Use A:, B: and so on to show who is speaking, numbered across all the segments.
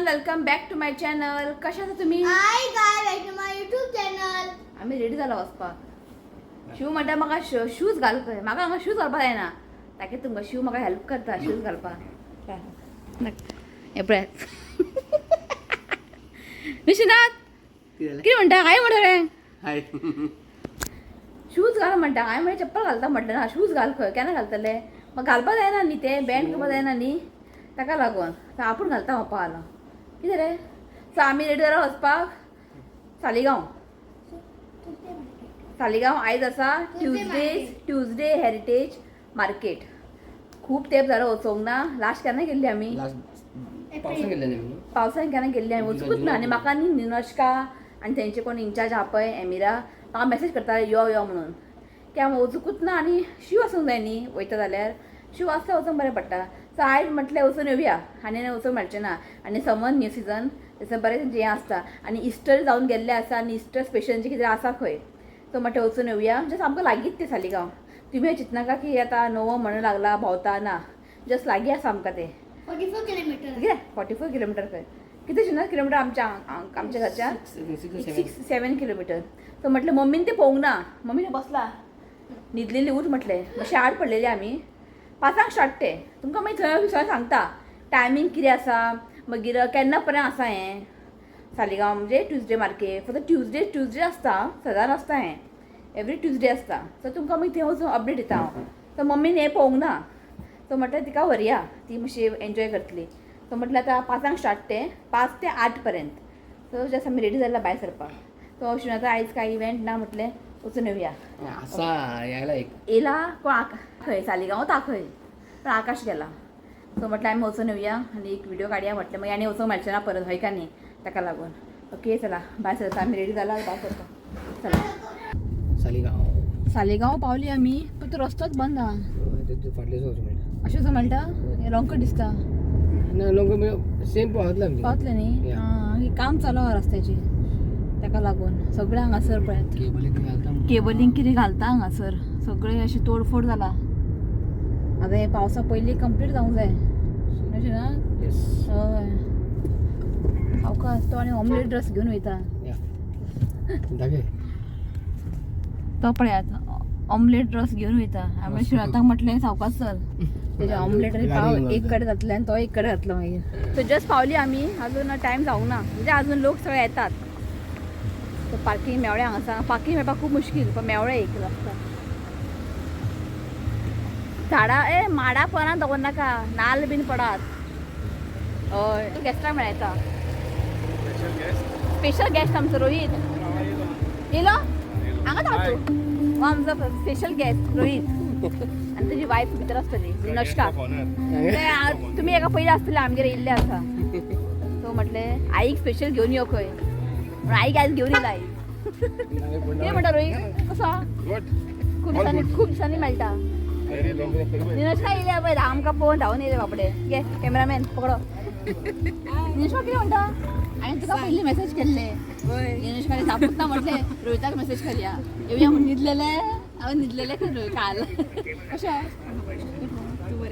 A: Everyone, welcome back to my channel. कशा आसा तुम्ही?
B: Hi guys, welcome to my YouTube channel.
A: आमी ready जाला वचपाक. शिव म्हणटा म्हाका शूज घाल खंय. म्हाका हांगा शूज घालपाक जायना. ताके तुमकां शिव म्हाका हेल्प करता शूज घालपाक. हे पळयात, निशिनाथ कितें म्हणटा? हाय म्हणटा रे.
C: हाय.
A: शूज घाल म्हणटा. हांवें म्हणलें चप्पल घालता म्हटलें ना. शूज घाल खंय, केन्ना घालतले? म्हाका घालपा जायना न्ही, ते बँड करपा जायना न्ही, ताका लागून सो आपूण घालता म्हणपा आलो. कितें रे? सो आमी रेडी जाला वचपाक सालिगांव. सालिगांव आयज आसा ट्युजडे, ट्युजडे हेरिटेज मार्केट. खूब तेंप जालो वचोंक ना. लास्ट केन्ना गेल्ली आमी?
C: लास्ट पावसान गेल्ले न्ही?
A: पावसान केन्ना गेल्ली आमी, वचूंकच ना. आनी म्हाका न्ही निनोशका आनी तेंचे कोण इन्चार्ज आहा पळय एमिरा, म्हाका मॅसेज करताले यो यो म्हणून, की आमी वचूंकूच ना. आनी शीव आसूंक जाय न्ही वयता जाल्यार, शीव आसल्यार वचूंक बरें पडटा. सो आयज म्हटलें वचून येवया, आनी वचूंक मेळचें ना. आनी समर न्यू सिजन थंयसर बरें तेंचें हें आसता आनी इस्टर जावन गेल्लें आसा आनी इस्टर स्पेशल तेंचें कितें आसा खंय. सो म्हटलें वचून येवया. जस्ट आमकां लागींच तें सालिगांव. तुमी चिंतनाका की आतां नवो म्हणून लागला भोंवता ना, जस्ट लागीं आसा आमकां तें.
B: 44 किलोमीटर.
A: कितें 44 किलोमिटर खंय? कितें शिना किलोमिटर आमच्या आमच्या घरच्या?
C: 6.
A: 6-7 किलोमिटर. सो म्हटलें मम्मीन ते पळोवंक ना, मम्मीन बसला न्हिदलेली, उठ म्हटलें. मातशें आड पडलेली. आमी 5 स्टार्ट ते. तुमकां मागीर थंय सगळें सांगता टायमींग कितें आसा, मागीर केन्ना पर्यंत आसा हें सालिगांव म्हणजे ट्युजडे मार्केट. फक्त ट्युजडे ट्युजडे आसता, सदां नासता हें, एवरी ट्युजडे आसता. सो तुमकां मागीर थंय वचून अपडेट दिता हांव. सो मम्मीन हें पळोवंक ना, सो म्हटलें तिका व्हरया, ती मातशी एन्जॉय करतली. सो म्हटलें आतां 5 स्टार्ट ते, 5 ते 8 पर्यंत. सो जस्ट आमी रेडी जाला भायर सरपाक. सो शिवनाथा आयज कांय इव्हेंट ना, म्हटलें वचून येवया.
C: आसा यायला एक.
A: येयला कोण खंय सालिगांव खंय, पण आकाश गेला. सो म्हटलें आमी वचून येवया आनी एक व्हिडिओ काडया म्हटलें. मागीर आनी वचूंक मेळचें ना परत, हय का न्ही? ताका लागून ओके, चला भायर सरता. आमी रेडी जाला भायर सरता, चला.
C: सालिगांव.
A: सालिगांव पावली आमी, पण तो रस्तोच बंद आहा.
C: फाटले वचूं मेळटा.
A: अशें मेळटा, हें रोंकट दिसता.
C: ना, लोक सेम पावतले आमी.
A: पावतले न्ही?
C: Yeah.
A: आं, काम चालू आहा रस्त्याचेर, ताका लागून सगळें हांगासर पळयात.
C: केबलींग घालता.
A: केबलींग कितें घालता हांगासर, सगळें अशें तोडफोड जाला. आतां हें पावसा पयलीं कंप्लीट जावंक जाय, अशें ना?
C: येस.
A: हय, सावकाश. तो आनी ऑमलेट ड्रेस घेवन वयता.
C: दाखय.
A: तो पळयात, ऑमलेट ड्रेस घेवन वयता. आमी शिवनाथाक म्हटलें सावकाश चल. तेजे ऑमलेट आनी पाव एक कडेन जातले आनी तो एक कडेन जातलो मागीर. सो जस्ट पावली आमी, अजून टायम जावंक ना, म्हणजे अजून लोक सगळे येतात. सो पार्किंग मेवळें हांगासर. पार्किंग मेळपाक खूब मुश्कील, पण मेवळें एक रस्ता. झाडां ए माडा परां दवर नाका, नाल्ल बीन पडात. हय, गेस्टाक मेळयता. स्पेशल गेस्ट आमचो रोहीत येयलो हांगा. तूं हो आमचो स्पेशल गेस्ट रोहीत आनी तुजी वायफ भितर आसतली नश्का. ते तुमी एका पयलीं आसतले आमगेर येयल्ले आसा. सो म्हटलें आईक स्पेशल घेवन यो खंय, पूण आईक आयज घेवन येयला. आई कितें म्हणटा रोहीत, कसो आहा? खूब दिसांनी, खूब दिसांनी मेळटा. निनोशका येयल्या पळय, आमकां पळोवन धांवून येयले बाबडे. घे कॅमेरामॅन पकडो. निनोशका कितें म्हणटा? हांवें तुका पयलीं मॅसेज केल्ले, निनोशका जापूच ना. म्हटलें रोहिताक मॅसेज करया, येवया म्हण. न्हिदलेले हांव, न्हिदलेले खंय रोहित काल. कशें आहा?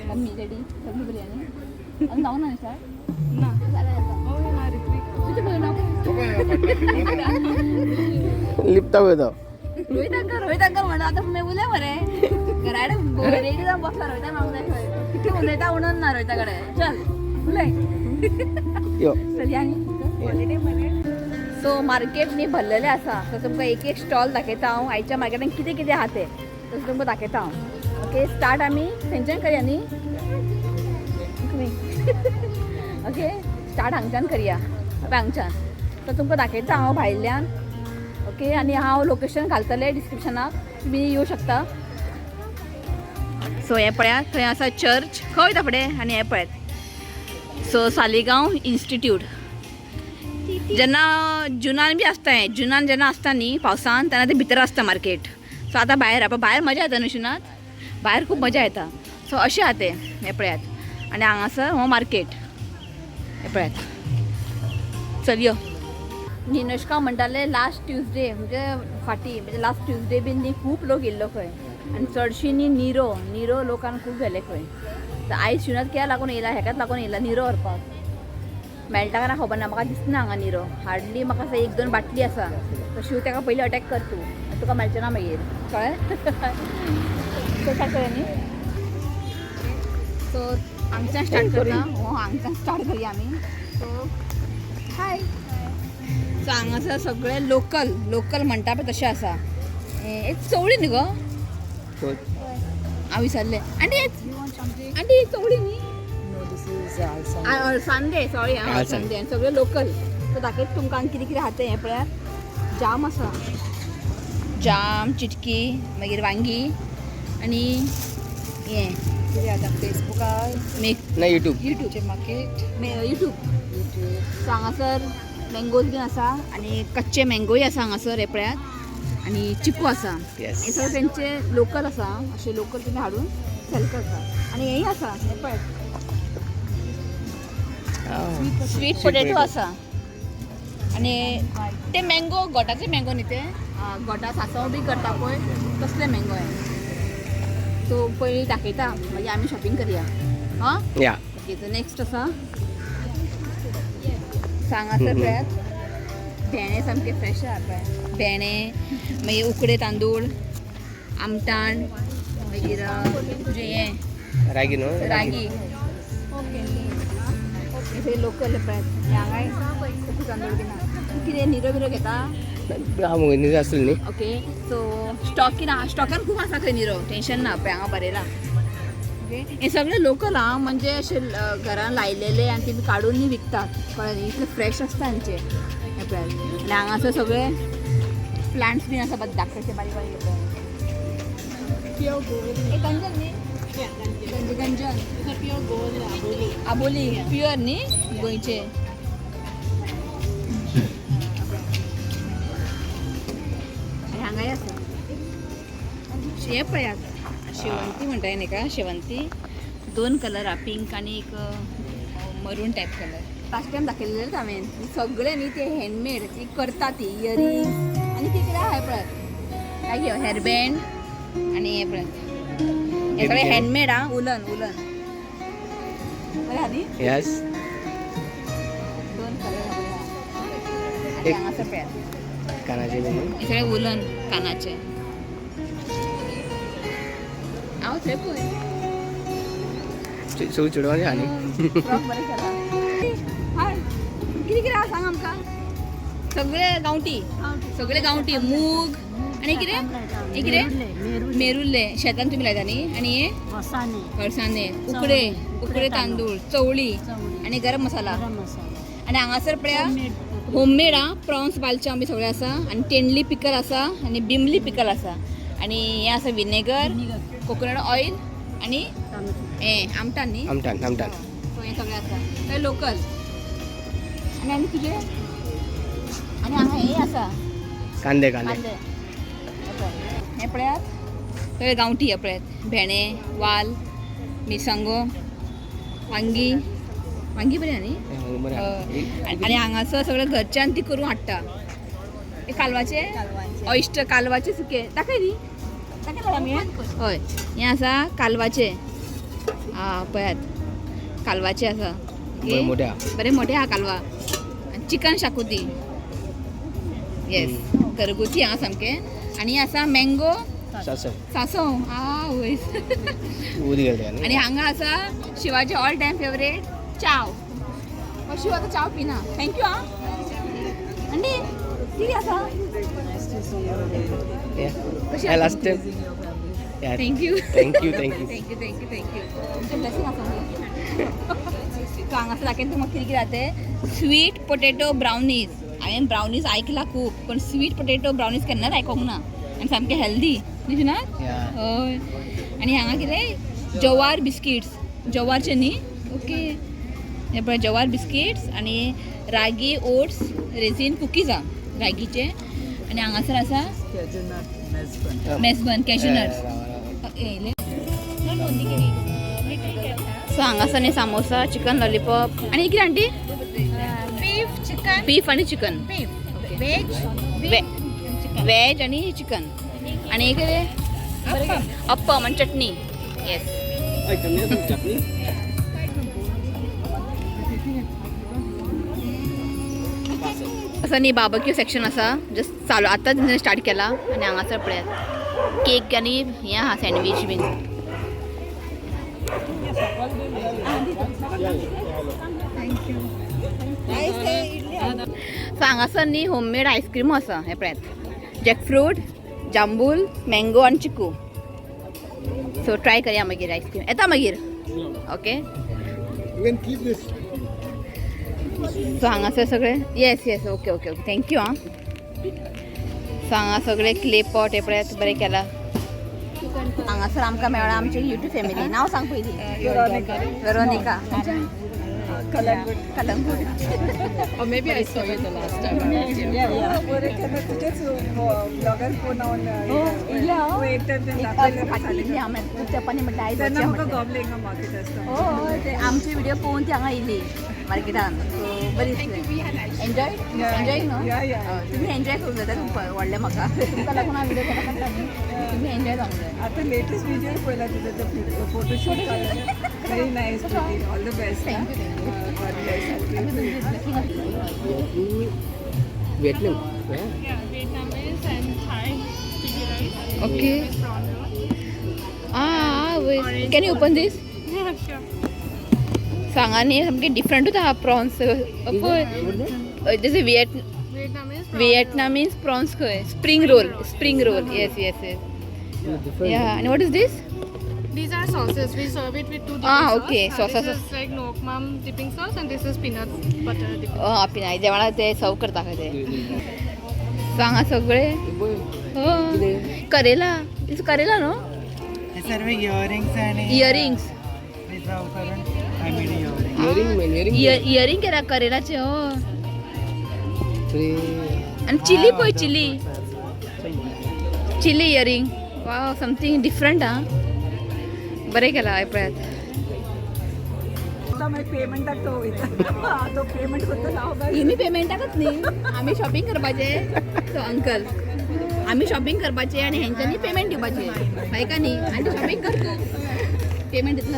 A: मम्मी डॅडी सगळीं बरी आनी अजून जावंक ना निशा?
D: ना.
A: जाल्यार येता. तुजें खंय नांव?
C: लिपता पळय तो.
A: रोहित अंकल, रोहित अंकल म्हणटा. आतां तुमी उलय मरे. घरा रेडी जावन बसला रोहिता मागूंक जाय खंय. कितें उलयता म्हणून ना रोहिता कडेन. चल उलय.
C: यो.
A: चल या न्ही. सो मार्केट न्ही भरलेलें आसा. सो तुमकां एक एक स्टॉल दाखयता हांव. आयच्या मार्केटान कितें कितें आहा तें तशें तुमकां दाखयता हांव. ओके, स्टार्ट आमी खंयच्यान करया न्ही? ओके, स्टार्ट हांगच्यान करया, पळय हांगच्यान. सो तुमकां दाखयता हांव भायल्यान. ओके, आनी हांव लोकेशन घालतलें डिस्क्रिप्शनाक, तुमी येवं शकता. सो हें पळयात, थंय आसा चर्च. खंय वयता फुडें? आनी हें पळयात, सो सालिगांव इन्स्टिट्यूट. जेन्ना जुनान बी आसता हें, जुनान जेन्ना आसता न्ही पावसान, तेन्ना ते भितर आसता मार्केट. सो आतां भायर, आतां भायर मजा येता न्हू शिनात? भायर खूब मजा येता. सो अशें आहा तें, हें पळयात. आनी हांगासर हो मार्केट, हें पळयात. चल यो. निनोशका म्हणटाले लास्ट ट्युजडे, म्हणजे फाटीं, म्हणजे लास्ट ट्युजडे बीन न्ही खूब लोक येयल्लो खंय आनी चडशी न्ही निरो निरो लोकान खूब व्हेले खंय. तर आयज शिवनाथ कित्याक लागून येयला? हेकाच लागून येयला, निरो व्हरपाक. मेळटा काय ना खबर ना, म्हाका दिसना हांगा निरो. हार्डली म्हाका असा एक दोन बाटली आसा. सो शिव ताका पयलीं अटॅक कर तूं, तुका मेळचें ना मागीर, कळ्ळें? सो स्टार्ट करूया न्ही. सो हांगच्यान स्टार्ट करता. हो, हांगच्यान स्टार्ट करूया आमी. सो हाय. सो हांगासर सगळें लोकल लोकल म्हणटा पळय तशें आसा. एक चवळी न्ही गो, हांव विसरलें. आनी आनी चवळी न्ही, अळसांदे, सॉरी, अळसांदे. आनी सगळें लोकल. सो दाखयता तुमकां आनी कितें कितें आहा तें. हें पळयात, जाम आसा, जाम, चिटकी, मागीर वांगी आनी हें
D: फेसबुकार
A: मेक
C: ना YouTube.
A: YouTube
D: market.
A: YouTube. So हांगासर मँगोज बीन आसा आनी कच्चे मँगोय आसा हांगासर, हे पळयात. आनी चिकू आसा.
C: येस.
A: हे सगळे तेंचे लोकल आसा, अशे लोकल तुमी हाडून सेल करता. आनी हेय आसा, हे पळयात, स्वीट पोटेटो आसा. आनी ते मँगो गोटाचे मँगो न्ही ते, गोटा सांसव बी करता पळय तसले मँगो हे. सो पयलीं दाखयता, मागीर आमी शॉपिंग करया. हां.
C: या.
A: ओके. सो नेक्स्ट आसा हांगासर पळयात, भेंडे सामके फ्रेश आहा पळय, भेंडे, मागीर उकडे तांदूळ, आमटाण, मागीर तुजें हें
C: रागी न्हू.
A: रागी. हे लोकल पळयात. हे हांगाय उकडे तांदूळ बीन आहा. कितें निरो बिरो घेता?
C: हा मुगो, निरो आसलो न्ही.
A: ओके. सो स्टॉक ना, स्टॉकान खूब आसा खंय निरो, टेंशन ना. पळय हांगा बरयलां. ओके, हे सगळे लोकल आं, म्हणजे अशे घरान लायलेले आनी ते काडून न्ही विकतात, कळ्ळें न्ही? इतले फ्रेश आसता हांचे. हे पळयात. आनी हांगासर सगळे प्लांट्स बीन आसा, धाकटे बारीक बारीक. हे पळय, हे गंजन न्ही, गंज गंजन, आबोली प्युअर न्ही गोंयचे. आनी हांगाय आसा. हे पळयात, शेवंती म्हणटा न्ही का, शेवंती. दोन कलर आहा, पिंक आनी एक मरून टायप कलर. लास्ट टायम दाखयलेलेच हांवें सगळे न्ही ते हँडमेड ती करता ती इयरिंग्स आनी कितें कितें आहा. पळयात, काय घेव हेअरबँड आनी हे पळयात, हे सगळे हँडमेड आहा, उलन उलन बरें आहा न्ही.
C: येस.
A: दोन कलर आनी हांगासर पळयात.
C: कानाचे बी न्हू.
A: हे सगळे उलन कानाचे. हांव थंय पळय.
C: सगळी चेडवांचे आहा न्ही.
A: फ्रॉक बरें केला. हाय, कितें कितें आहा सांग आमकां. सगळे गांवठी, सगळे गांवठी मूग आनी कितें हे कितें मेरुल्ले शेतान तुमी लायता न्ही. आनी हे अळसांदे, उकडे उकडे तांदूळ, चवळी आनी गरम मसाला. आनी हांगासर पळया, होममेड आं, प्रॉन्स बालचांव बी सगळें आसा. आनी तेंडली पिकल आसा आनी बिमली पिकल आसा. आनी हें आसा विनेगर, कोकोनट ऑयल आनी हें आमटान न्ही.
C: आमटान, आमटान.
A: सो हें सगळें आसा तें लोकल. आनी आनी तुजें आनी हांगा हें आसा.
C: कांदे, कांदे.
A: कांदे. हे पळयात, सगळे गांवठी. हे पळयात, भेंडे, वाल, मिरसांगो, वांगी. वांगी बरी आहा न्ही.
C: हे बरें आहा.
A: हय. आनी हांगासर सगळें घरच्यान ती करून हाडटा. हे कालवाचे ऑयस्टर, कालवाचे सुके दाखय न्ही, दाखयला आमी. हय, हें आसा कालवाचे. आं, पळयात, कालवाचे आसा.
C: बरें मोठे आहा.
A: बरे मोठे आहा कालवा. आनी चिकन शाकुती, येस, घरगुती आहा सामकें. आनी आसा मँगो
C: सासव.
A: सांसव आ वय.
C: उदी गेले न्ही.
A: आनी हांगा आसा शिवाचे ऑल टायम फेवरेट चाव. हो, शिव आतां चाव पिना. Thank you. आं आनी कितें आसा? कशी
C: Yeah, last time. Yeah.
A: Thank you.
C: Thank you, thank you.
A: Thank you, thank you, thank you. तुमचें ब्लेसिंग आसा. सो हांगासर दाखयता तुमकां कितें कितें जाता. Sweet potato brownies. हांवें ब्रावनीज आयकला खूब, पण स्वीट पोटेटो ब्रावनीज केन्नाच आयकोंक ना. आनी सामकें हेल्दी न्ही ना.
C: Yeah.
A: हय. आनी हांगा कितें जवार बिस्किट्स, जवारचे न्ही. ओके, हे पळय, जवार बिस्किट्स आनी रागी ओट्स रेझीन कुकीज आहा रागीचे. आनी हांगासर आसा मेजबन कॅज्यू नट्स. सो हांगासर न्ही सामोसा, चिकन लॉलीपॉप आनी कितें aunty?
D: Beef, chicken.
A: Beef आनी चिकन.
D: Beef, veg.
A: वेज आनी चिकन. आनी कितें? अप्पम आनी चटणी. येस.
C: चटणी.
A: आसा न्ही बार्बक्यू सेक्शन आसा, जस्ट चालू आतांच तेंच्यानी स्टार्ट केला. आनी हांगासर पळयात केक आनी हें आहा सँडवीच बीन. सो हांगासर न्ही होममेड आयस्क्रीम आसा. हें पळयात, जॅकफ्रूट, जांबूल, मँगो आनी चिकू. सो ट्राय करया मागीर, आयस्क्रीम येता मागीर. Okay.
E: You can keep this.
A: So हांगासर सगळे, yes, okay, thank you. आं, सो हांगा सगळे क्ले पॉट हे पळयात, बरें केला. हांगासर आमकां मेळ्ळा आमची युट्यूब फॅमिली. नांव सांग पयलीं. Veronica. Calangute.
D: Or maybe I saw you the last time I was here.
F: Blogger phone
A: फाटीं आमी चपानी म्हटल्यार आयज वचया म्हटलें.
F: मार्केट आसता.
A: हो, ते आमचे व्हिडिओ पळोवन ती हांगा येयली मार्केटान. सो बरी दिसलें. एन्जॉय एन्जॉय न्हू. तुमी एन्जॉय करूंक जाय तुमकां व्हडलें म्हाका तुमकां लागून हांव व्हिडिओ केला न्ही, तुमी एन्जॉय जावंक जाय.
F: आता लेटेस्ट व्हिडिओ पळयला तुझं ते photoshoot. Very nice, all the best.
A: Thank you, thank you.
C: Vietnam. Yeah.
G: Yeah, Vietnamese and Thai sticky rice.
A: Okay.
G: With prawn roll.
A: Ah, can you open this?
G: Yeah, sure.
A: सांगा न्ही, सामकें डिफरंटूच आहा prawns पळय. जशें
G: Vietnamese prawn
A: Vietnamese prawns खंय, spring roll, spring roll, yes.
C: Different.
A: या, आनी what is this?
G: roll. These are sauces. We serve it with two dipping
A: Ah,
G: sauce.
A: okay.
G: This
A: Sauces.
G: is like nok mum dipping sauce and this is peanut butter dipping.
A: पिनाय जेवणा ते सर्व करता खंय ते. So हांगा सगळे करेला, it's करेला न्हू.
F: हे सर्व इयरिंग्स आणि
A: इयरिंग्स.
F: प्रिझर्व करून I made earring.
C: Earring, man, earring.
A: Earring केला करेलाचे हो. आनी चिली पळय, chilli, chilli earring. Wow, something different. आं, बरें केलां हें पळयात.
F: पेमेंटाक तो वयता, तो पेमेंट करता हांव.
A: आमी पेमेंटाकच न्ही, आमी शॉपिंग करपाचे. तो अंकल, आमी शॉपिंग करपाचे आनी हेंच्यांनी पेमेंट दिवपाचे. हय का न्ही? आनी शॉपिंग कर तूं, पेमेंट दितलो.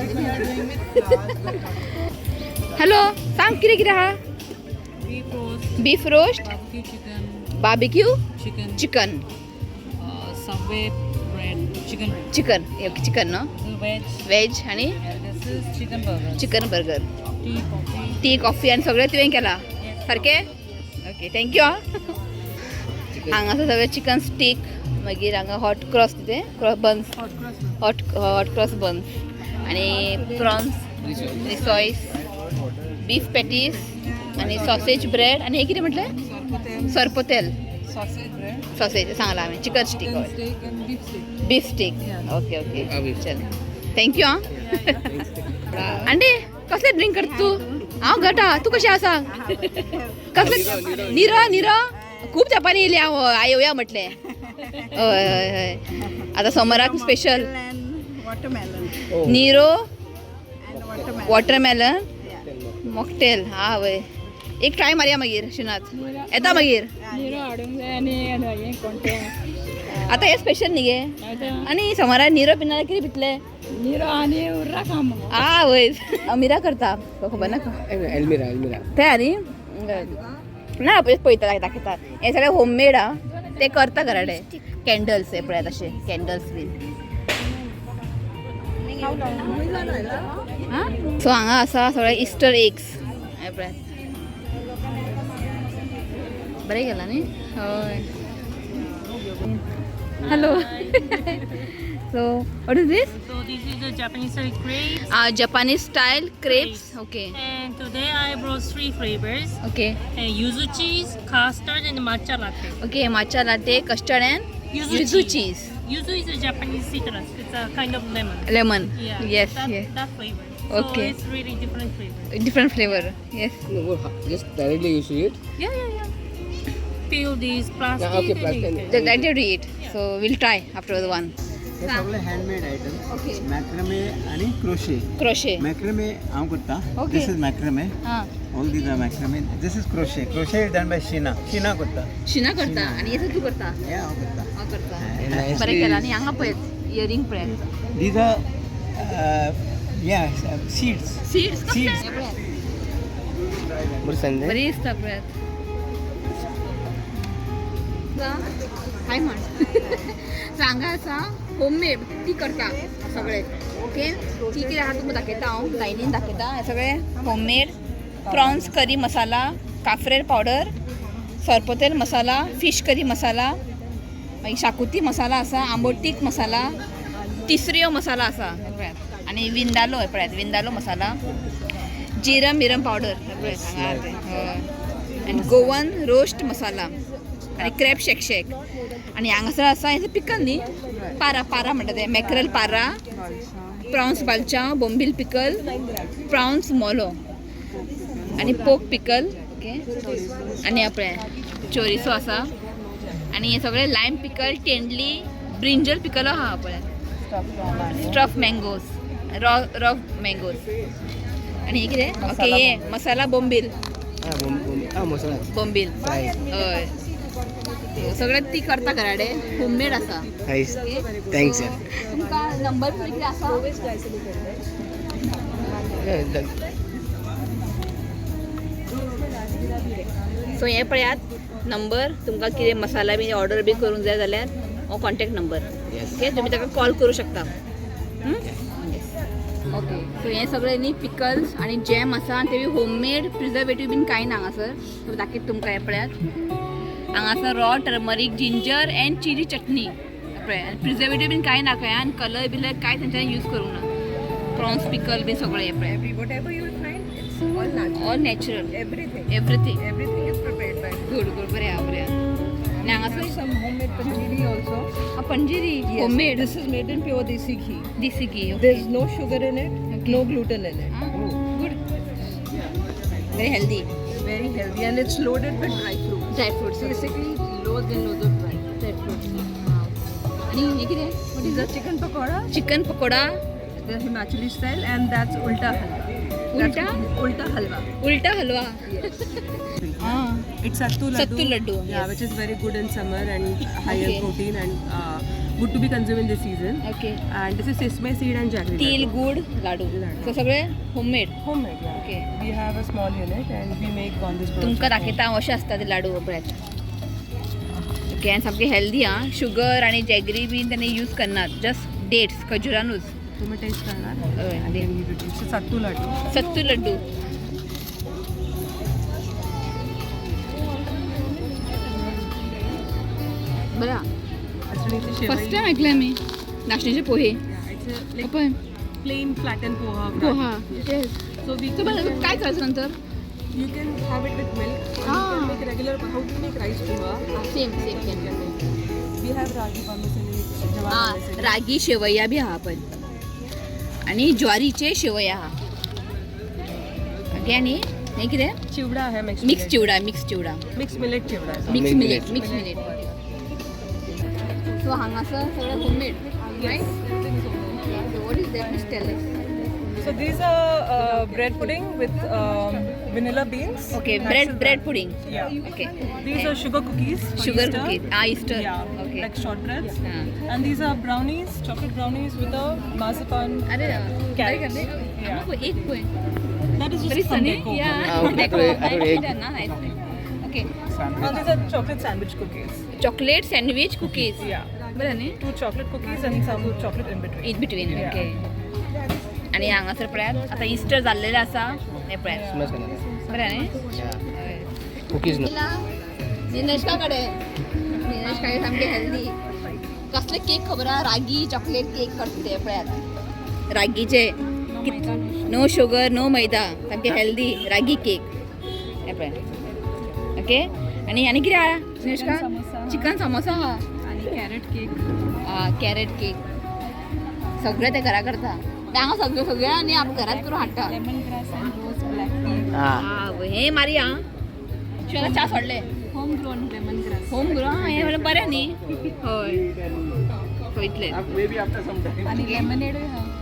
A: हॅलो, सांग कितें कितें आहा.
G: Beef roast,
A: beef roast,
G: barbecue chicken,
A: barbecue
G: chicken,
A: chicken,
G: Subway bread, chicken bread,
A: chicken, chicken न्हू,
G: veg,
A: veg आनी
G: and this is chicken burger,
A: chicken burger,
G: tea, coffee.
A: Tea, coffee आनी सगळें तुवें केलां सारकें. Okay, thank you. आं, हांगासर सगळें चिकन स्टीक, मागीर हांगा हॉट क्रॉस कितें cross buns, hot cross buns आनी प्रॉन्स रिसॉयस, बीफ पॅटीस आनी सॉसेज ब्रेड. आनी हें कितें म्हटलें? सोरपोतेल.
F: Sausage bread.
A: सॉसेज सांगलां हांवें. चिकन स्टीक, हय.
F: Steak and beef steak.
A: Beef steak. Okay.
C: Ah,
A: okay,
C: beef.
A: चल, thank you. आं आंटी, कसलें ड्रिंक करता तूं? हांव घटा, तूं कशें आसा? कसलें? निरो. निरो खूब तेंपानी येयली हांव. येवया म्हटलें. हय हय हय, आतां समराक स्पेशल.
F: वॉटरमेलन.
C: Oh.
A: निरो
F: अँड वॉटरमेलन.
A: Watermelon mocktail. हा वय, एक ट्राय मारया मागीर. शिनात येता मागीर.
D: निरो हाडूंक जाय आनी हें कोण तें.
A: आतां हें स्पेशल न्ही गे, आनी समराक निरो पिना, कितें पितले?
D: निरो आनी उर्राक मुगो.
A: आ वय, अमिरा करता, खबर ना.
C: Elmira, Elmira.
A: ते आनी ना पळयता, दाखयता. हें सगळें होममेड आं, ते करता घरा कडेन. कॅन्डल्स हे पळयात, अशे कॅन्डल्स बीन. सो हांगा आसा सगळे इस्टर एग्स. हे पळयात, बरें केलां न्ही. हय. Hello, so what is this?
G: So this is the Japanese style crepes.
A: Japanese style crepes, okay.
G: And today I brought three flavors.
A: Okay.
G: Yuzu cheese, custard, and matcha latte.
A: Okay, matcha latte, custard and
G: Yuzu
A: yuzu
G: cheese.
A: Cheese.
G: Yuzu is a Japanese citrus. It's a kind of lemon.
A: Lemon.
G: Yeah.
A: Yes.
G: That,
A: yes.
G: that flavor.
A: Okay.
G: So it's really different flavor.
A: Different flavor, yes.
C: No, just directly you should eat.
G: Yeah. Peel these plastic.
C: Yeah, okay,
G: and
C: plastic.
G: eat it.
A: That you eat. So we'll try after the one.
H: हे सगळे handmade item.
A: Okay.
H: मॅक्रमे आणि crochet.
A: Crochet.
H: मॅक्रमे हांव करता.
A: Okay.
H: This is macrame.
A: हां.
H: All these are macrame. This is crochet. Crochet is done by Sheena. Sheena करता.
A: शिना करता आणि हे तू करता?
H: हे हांव करता.
A: हांव करता.
C: Nicely.
A: बरें केलां. आनी हांगा पळय, इयरिंग पळय.
H: These are yeah, seeds.
A: Seeds.
H: Seeds.
C: बरं संजय.
A: बरी दिसता पळयात. हाय म्हण. हांगा आसा होममेड ती करता सगळे. ओके, ती कितें आहा तुमकां दाखयता हांव, लायनीन दाखयता. हे सगळे होममेड प्रॉन्स करी मसाला, काफ्रेर पावडर, सरपोतेल मसाला, फिश करी मसाला, मागीर शाकुती मसाला आसा, आंबोटीक मसाला, तिसऱ्यो मसाला आसा पळयात, आनी विंदालो हे पळयात, विंदालो मसाला, जिरम मिरम पावडर हे पळयात हांगा आहा तें. हय, आनी गोवन रोस्ट मसाला आनी क्रॅब शेक शेक. आनी हांगासर आसा हें पिकल न्ही, पारा पारा म्हणटा तें, मॅकरल पारा, प्रॉन्स बालचाव, बोंबील पिकल, प्रॉन्स मोलो आनी पोक पिकल. ओके, आनी आपलें चोरिसो आसा. आनी हे सगळे लायम पिकल, टेंडली, ब्रिंजल पिकल आहा पळय, stuff mangoes, raw raw mangoes. आनी हे कितें? ओके, हे मसाला बोंबील.
C: Ah, masala.
A: बोंबील.
C: Fry.
A: हय, सगळें ती करता घराडे, होममेड आसा.
C: Nice. Thanks, yeah.
A: तुमकां नंबर कितें आसा?
C: Yeah, done.
A: सो हे पळयात नंबर, तुमकां कितें मसाला बी ऑर्डर बी करूंक जाय जाल्यार हो कॉन्टेक्ट नंबर.
C: Yes.
A: Okay, तुमी ताका कॉल करूं शकता. ओके, सो हे सगळें न्ही पिकल्स आनी जॅम आसा, आनी ते बी होममेड, प्रिजर्वेटीव बीन कांय ना हांगासर. सो दाखयता तुमकां. हें पळयात, हांगासर raw turmeric, ginger and chilli chutney पळय, आनी प्रिजर्वेटीव बीन कांय ना खंय, आनी कलर बिलर कांय तेंच्यांनी यूज करूंक ना. प्रॉन्स पिकल बीन सगळें हें पळय.
F: Whatever you will find, it's all natural.
A: All natural.
F: Everything.
A: Everything.
F: Everything is prepared by.
A: Good good, बरें आहा, बरें आहा. आनी हांगासर
F: Some homemade panjiri also.
A: Panjiri?
F: Yes.
A: Homemade?
F: This is made in pure desi ghee.
A: Desi ghee.
F: There's no sugar in it, no gluten in it.
A: Good, very healthy.
F: Very healthy and it's loaded with dry fruits.
A: Dry fruits.
F: Basically, loads and loads of dry
A: dry fruits. आनी हें कितें?
F: What is the chicken pakoda?
A: Chicken pakoda.
F: The Himachali style, and that's ulta halwa.
A: Ulta?
F: That's ulta halwa.
A: Ulta halwa.
F: It's sattu laddu.
A: Sattu laddu.
F: Yeah,
A: yes.
F: Which is very good in summer and higher
A: Okay.
F: protein and good to be consumed in this season.
A: Okay.
F: And this is sesame seed and jaggery.
A: Til
F: laddu.
A: Gud laddu.
F: Laddu.
A: So सगळे homemade.
F: Homemade, yeah.
A: Okay.
F: We have a small unit and we make on this.
A: तुमकां दाखयता हांव अशें आसता ते लाडू पळयात. Okay, आनी सामके हेल्दी आं, शुगर आनी जॅगरी बीन तेणी यूज करनात, जस्ट डेट्स, खजुरानूच.
F: तुम्ही टेस्ट करणार?
A: हय.
F: I can give it. It's a sattu laddu.
A: Sattu laddu. बरं.
F: Actually, it's a shevai.
A: First time ऐकलं मी नाचण्याचे पोहे.
F: Yeah, it's a like
A: आपण
F: plain flattened poha. of
A: poha.
F: ragi. Yes. So we
A: तुम्हाला काय करायचं नंतर?
F: You can have it with milk. Or
A: Ah.
F: You can make regular how we make rice poha.
A: Same same.
F: You can make. We have ragi vermicelli, jawar
A: हा
F: vermicelli.
A: रागी शेवया बी आहा पण, आणि ज्वारीचे शेवया आहा. ओके, आणि हे कितें?
F: चिवडा आहे mix.
A: Mix chivda, mix chivda.
F: Mix millet chivda.
A: Mix
C: Mix
A: millet.
C: Millet.
A: Mix millet. So हांगासर सगळें homemade, right? What is that? Please tell us.
F: So these are bread pudding with vanilla beans.
A: Okay, bread bread pudding.
F: Yeah.
A: Okay.
F: These are sugar cookies. For
A: sugar
F: Easter.
A: Cookies ah, Easter.
F: Yeah.
A: Okay.
F: Like shortbreads.
A: Ah.
F: And these are brownies, chocolate brownies with a marzipan.
A: अरे
F: Carrots. Yeah.
A: एक पळय.
F: That is
A: बरी
F: just some
A: Sunny.
F: deco.
A: या.
C: Ah, okay.
A: Okay.
F: And these are chocolate sandwich cookies.
A: Chocolate sandwich cookies.
F: Yeah.
A: बरं न्ही?
F: Two chocolate cookies and some chocolate in between.
A: In between.
F: Yeah.
A: Okay, आनी हांगासर पळयात, आतां Easter जाल्लेलें आसा, हें पळयात.
C: Smash करणार.
A: बरें न्ही?
C: Yeah. Cookies no.
A: निनेशका कडेन, निनेशका सामकें हेल्दी कसले केक खबर आहा, रागी चॉकलेट केक करता ते पळयात, रागीचे, नो शुगर नो मैदा, सामके हेल्दी रागी केक हे पळय. ओके, आनी आनी कितें आहा निनेशका? चिकन समोसा आहा.
F: आणि कॅरेट केक.
A: कॅरेट केक सगळें ते घरा करता. ते हांगा सगळें सगळें आनी आमी घरात करून हाडटा.
F: Lemon grass and rose black tea.
C: Ah.
A: हे मारी आं, शिवाय च्या सोडले.
F: Home grown lemon grass.
A: Home grown हें म्हणल्यार बरें न्ही? हय, सो इतलें.
H: Maybe after some time.
F: आणि लेमनेड.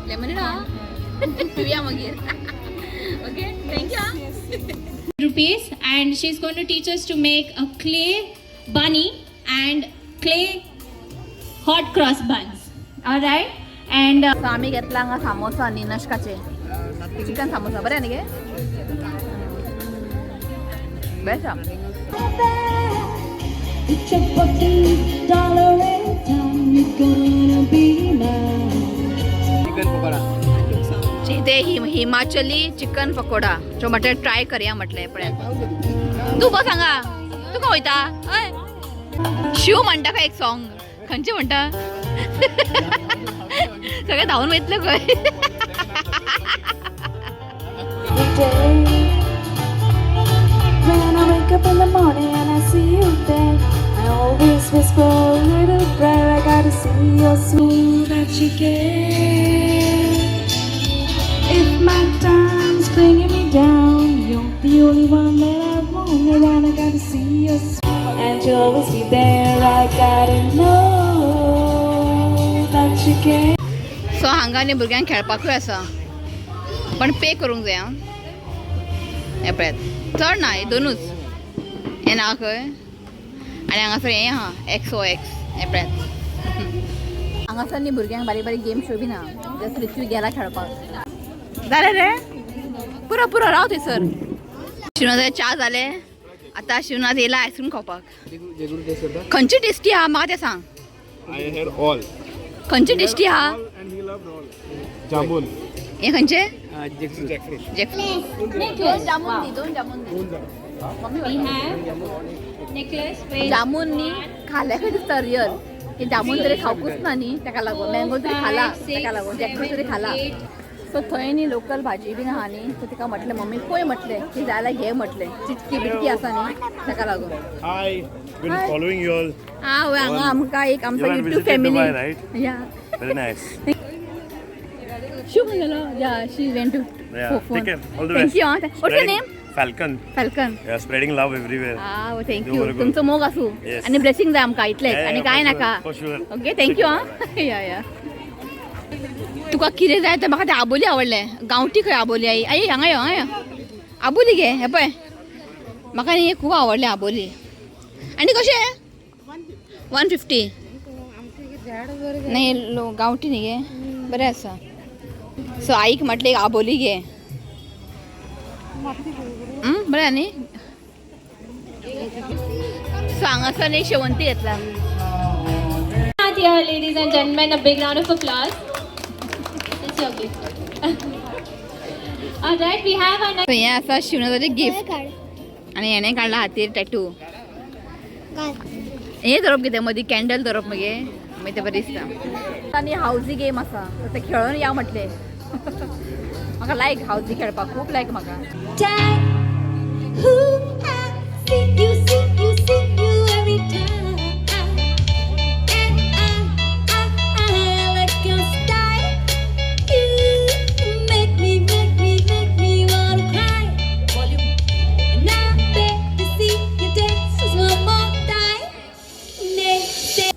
A: लेमनेड आहा, पिवया मागीर. Okay, thank you.
I: Rupees, and she's going to teach us to make a clay bunny and clay hot cross buns. All right, and
A: आमी घेतला हांगा सामोसा, निनशकाचे चिकन सामोसा. बरें न्ही गे? बेस्ट आहा.
J: It's your fucking dollar and time. You're gonna be mine.
C: Chicken pakora.
A: ते Himachali chicken pakora जो म्हटलें ट्राय करया म्हटलें पळय. तूं बस हांगा, तूं खंय वयता? हय, शिव म्हणटा खंय एक सॉंग, खंयचें म्हणटा? सगळें धांवून वयतले खंय.
J: When I wake up in the morning and I see you there, I always whisper a little prayer. I gotta see your soul that you care. If my time's bringing me down, you're the only one that I want around. I gotta see your soul, and you'll always be there. I gotta know that you care.
A: So हांगा न्ही भुरग्यांक खेळपाकूय आसा, पण pay करूंक जाय. आं, हें पळयात, चड ना, हे दोनूच हें ना खंय. आनी हांगासर हें आहा एक्स ओ एक्स. हें पळयात, हांगासर न्ही भुरग्यांक बारीक बारीक गेम शो बी ना. जस्ट ऋत्विक गेला खेळपाक. जालें रे, पुरो पुरो, राव थंयसर. शिवनाथ च्या जालें, आतां शिवनाथ येयला आयस्क्रीम खावपाक.
C: जेगुरू टेस्ट करता.
A: खंयची टेस्टी आहा म्हाका तें सांग.
E: I had all.
A: खंयची टेस्टी आहा?
E: And he loved all. Jamun.
A: हें खंयचें?
C: जॅकफ्रूट.
E: Jackfruit.
I: Necklace.
A: जामून दी, दोन जामून दी.
I: We have necklace with
A: jamun न्ही खाल्या खंय दिसता रियल की जामून तरी खावकूच ना न्ही, ताका लागून मँगो तरी खाला, ताका लागून जॅकफ्रूट तरी खाला. सो थंय न्ही लोकल भाजी बीन आहा न्ही, सो तिका म्हटलें मम्मी पळय म्हटलें की जाल्यार घे म्हटलें, चिटकी बिटकी आसा न्ही ताका लागून.
K: Hi, been
A: Hi.
K: Following you all.
A: आं वय, हांगा आमकां एक आमचो
K: You all
A: YouTube
K: visited
A: family.
K: Dubai, right?
A: Yeah.
K: Very nice.
A: Shiv खंय गेलो? Yeah, she went to
K: Yeah, take care. All the
A: thank
K: best.
A: You. What's your
K: Spreading-
A: name?
K: Falcon.
A: Falcon.
K: Yeah, spreading love everywhere.
A: Ah, thank you.
K: Very good.
A: तुमचो मोग आसूं
K: Yes.
A: आनी blessing जाय आमकां इतलेंच.
K: Yeah,
A: आनी
K: yeah,
A: कांय
K: for
A: नाका.
K: sure, for sure.
A: Okay, thank you. आं, या या. तुका कितें जाय तें? म्हाका तें आबोली आवडलें. गांवठी खंय आबोली? आई आई, हांगा यो, हांगा यो, आबोली घे. हें पळय, म्हाका न्ही खूब आवडलें आबोली. आनी कशें? 150. नाही लो, गांवठी न्ही गे, बरें आसा. सो आईक म्हटलें एक आबोली घे. बरें न्ही. सो हांगासर एक शेवंती घेतला.
I: Here, ladies and gentlemen, a big round of applause. It's your gift. All right, we have our next.
A: So हें आसा शिवनाथाचें गिफ्ट आनी हेणें काडला हातीर टॅटू. हें धरप कितें मदीं कॅन्डल धरप मगे, मागीर तें बरें दिसता. आनी हावजी गेम आसा, ते खेळोन या म्हटलें. म्हाका लायक हावजी खेळपाक, खूब लायक म्हाका.
J: Time. Ooh, I see you, see you, see you every time. And I like your style. You make me, make me, make me wanna cry. Volume. And I beg to see you dance just one more time. They say.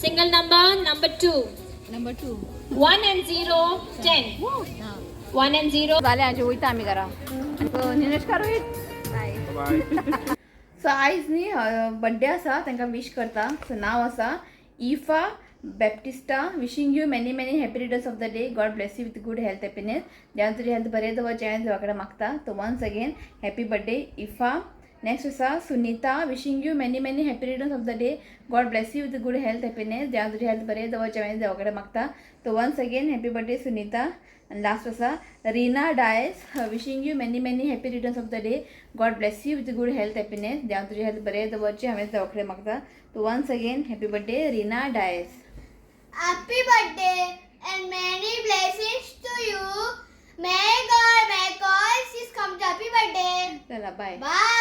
I: Single number, number 2.
A: Number 2.
I: 1 and 0, 10. 1 and 0.
A: जालें, आजी वयता आमी घरा. निनशकार Rohit. So आयज न्ही birthday आसा, तांकां विश करता. सो नांव आसा इफा Baptista. Wishing you many many happy returns of the day. God bless you with good health, happiness. देवान तुजी हेल्थ बरें दवरचें हांवें देवा कडेन मागता. So once again, happy birthday, Ifa. Next आसा Sunita. Wishing you many many happy returns of the day. God bless you with good health, happiness. देवान तुजी हेल्थ बरें दवरचें हांवें देवा कडेन मागता. So once again, happy birthday, Sunita. आनी लास्ट आसा Rina Dias. Wishing you many many happy returns of the day. God bless you with good health, happiness. देवान तुजी हेल्थ बरें दवरचें हांवें देवा कडेन मागता. So once again, happy birthday, Rina Dias.
B: Happy birthday and many blessings to you. May God make all this come to happy birthday.
A: चला, bye.
B: Bye.